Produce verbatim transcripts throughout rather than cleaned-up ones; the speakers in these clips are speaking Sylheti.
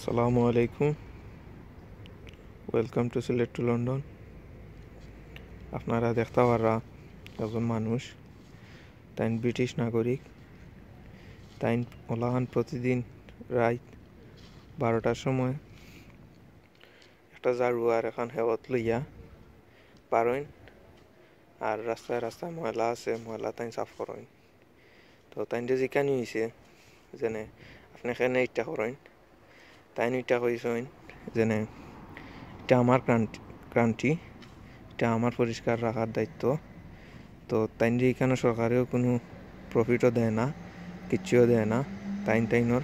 আসসালামু আলাইকুম। Welcome to Sylhet to London. আপনারা দেখতা পাররা একজন মানুষ, তাইন ব্রিটিশ নাগরিক, তাইন অলাখান প্রতিদিন রাইত বারোটার সময় একটা ঝাড়ু আর এখান হেওত লইয়া পারইন, আর রাস্তায় রাস্তায় ময়লা আছে, ময়লা তাইন সাফ করইন। তো তাইন যে জিকানি হইছে, যেনে আপনি কেনে ইটা করইন, তাইন ইটা কইছইন, যেনে ইটা আমার ক্রান্তি, ক্রান্তি, ইটা আমার পরিষ্কার রাখার দায়িত্ব। তো তাইন যে এখানো সরকারেও কোনো প্রফিটও দেয় না, কিচ্ছুও দেয় না, তাইন তাইনর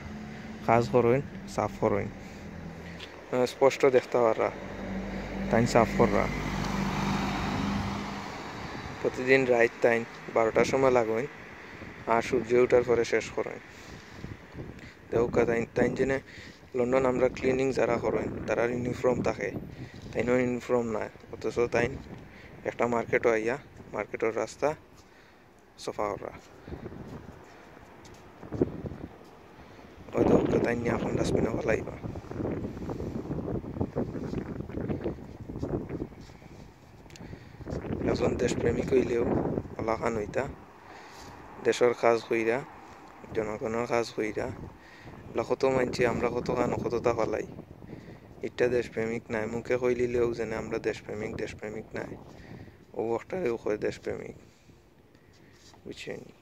কাজ করইন, সাফ করইন। আহ, স্পষ্ট দেখতা পাররা, তাইন সাফ কররা। প্রতিদিন রাইত তাইন বারোটার সময় লাগইন, আর সূর্য উঠার পরে শেষ করইন। দেখউক্কা তাইন, তাইন যেনে লন্ডন আমরা ক্লিনিং যারা করইন, তারার ইউনিফর্ম থাকে, তাইনর ইউনিফর্ম নাই, অথচ তাইন একটা মার্কেটও আইয়া মার্কেটর রাস্তা সাফা কররা। ওই দেখউক্কা তাইন নিয়া এখন ডাস্টবিনো ফালাইবা। একজন দেশপ্রেমিক হইলেও অলাখান হইতা, দেশর কাজ কইরা, জনগণর কাজ কইরা, আমরা কত মানছি, আমরা কত খান কততা ফালাই। ইটা দেশপ্রেমিক নায়, মুখে কইলিলেও যেনে আমরা দেশপ্রেমিক, দেশপ্রেমিক নায়। ও অকটারেও কয় দেশপ্রেমিক, বুঝছইন নি?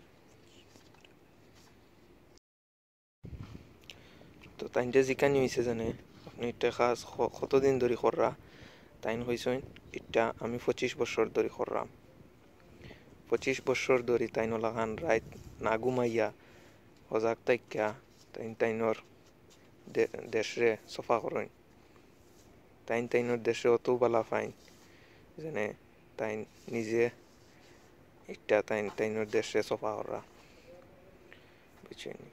তো তাইন যে জিকানি হইছে যেনে, আপনি ইটা কাজ ক-, কতদিন ধরি কররা? তাইন কইছইন, ইটা আমি পঁচিশ বছর ধরি কররাম। পঁচিশ বছর ধরি তাইন অলাখান রাইত না ঘুমাইয়া, হজাগ থাকিয়া, তাইন তাইনর দে-, দেশরে সাফা করইন। তাইন তাইনর দেশরে অত বালা পাইন, যেনে তাইন নিজে ইটা তাইন তাইনর দেশরে সাফা কররা। বুঝছইন নি?